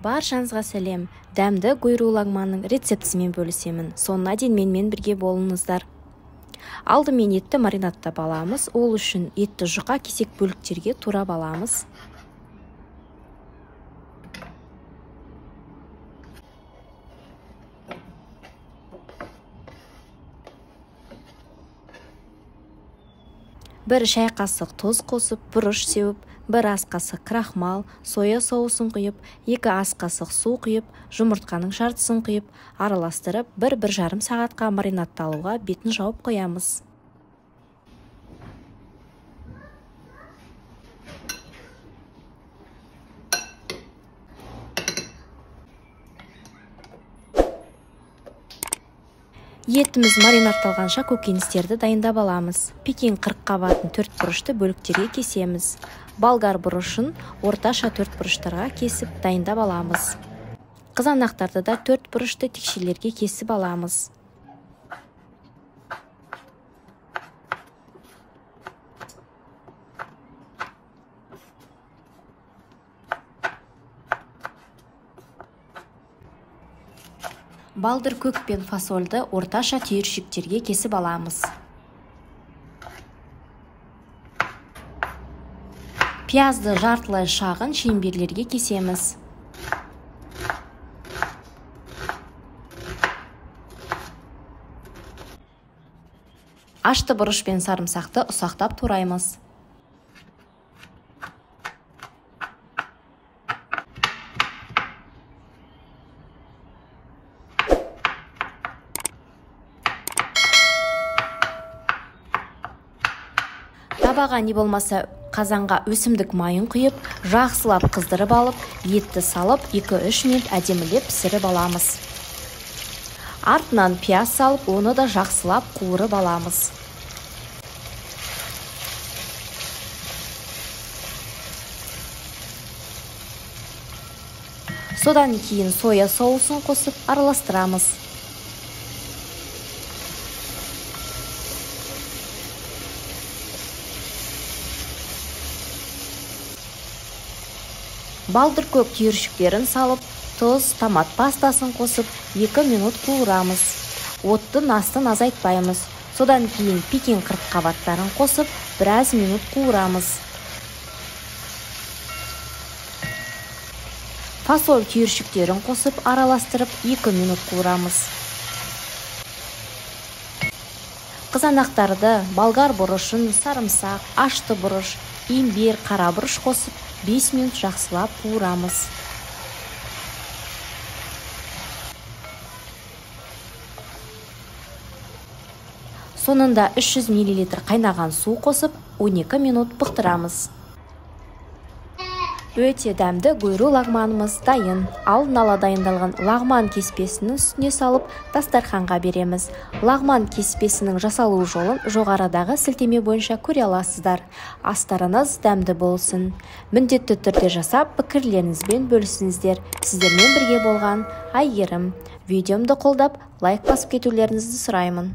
Баршаңызға сәлем. Дәмді гойру лагманның рецептісімен бөлісемін. Соңына дейін менімен бірге болыңыздар. Алдымен етті маринадтап аламыз. Ол үшін етті жұқа кесек бөліктерге турап аламыз. Бір шай қасық тұз қосып, бұрыш сеуіп, бір ас қасық крахмал, соя соусын құйып, 2 ас қасық су құйып, жұмыртқаның жартысын құйып, араластырып, 1-1,5 сағатқа маринадталуға бетін жауып қоямыз. Етіміз маринадталғанша көкөністерді дайындап аламыз. Пекин қырыққабатын 4 бұрышты бөліктерге кесеміз. Болгар бұрышын орташа 4 бұрыштарға кесіп дайындап аламыз. Қызанақтарды да 4 бұрышты текшелерге кесіп аламыз. Балдыр көк пен фасольді орташа түйіршіктерге кесіп аламыз. Пиязды жартылай шағын шеңберлерге кесеміз. Ашты бұрыш пен сарымсақты ұсақтап тураймыз. Табаға не болмаса қазанға өсімдік майын құйып, жақсылап қыздырып алып, етті салып, 2-3 минут әдемілеп пісіріп аламыз. Артынан пияз салып, оны да жақсылап қуырып аламыз. Содан кейін соя соусын қосып араластырамыз. Балдыр көк түйіршіктерін салып, тұз, томат пастасын қосып, 2 минут қуырамыз. Оттың астын азайтпаймыз. Содан кейін пекин қырыққабаттарын қосып, біраз минут қуырамыз. Фасоль түйіршіктерін қосып, араластырып, 2 минут қуырамыз. Қызанақтарды, болгар бұрышын, сарымсақ, ашты бұрыш, имбир, қара бұрыш қосып, 5 минут жақсылап қуырамыз. Соңында 300 мл қайнаған су қосып, 12 минут бұқтырамыз. Өте дәмді гойру лагманымыз дайын. Алдын ала дайындалған лагман кеспесінің үстіне салып, дастарханға береміз. Лагман кеспесінің жасалу жолын жоғарыдағы сілтеме бойынша көре аласыздар. Астарыңыз дәмді болсын. Міндетті түрде жасап, пікірлеріңізбен бөлісіңіздер. Сіздермен бірге болған Айгерім. Видеомды қолдап, лайк басып кетулеріңізді сұраймын.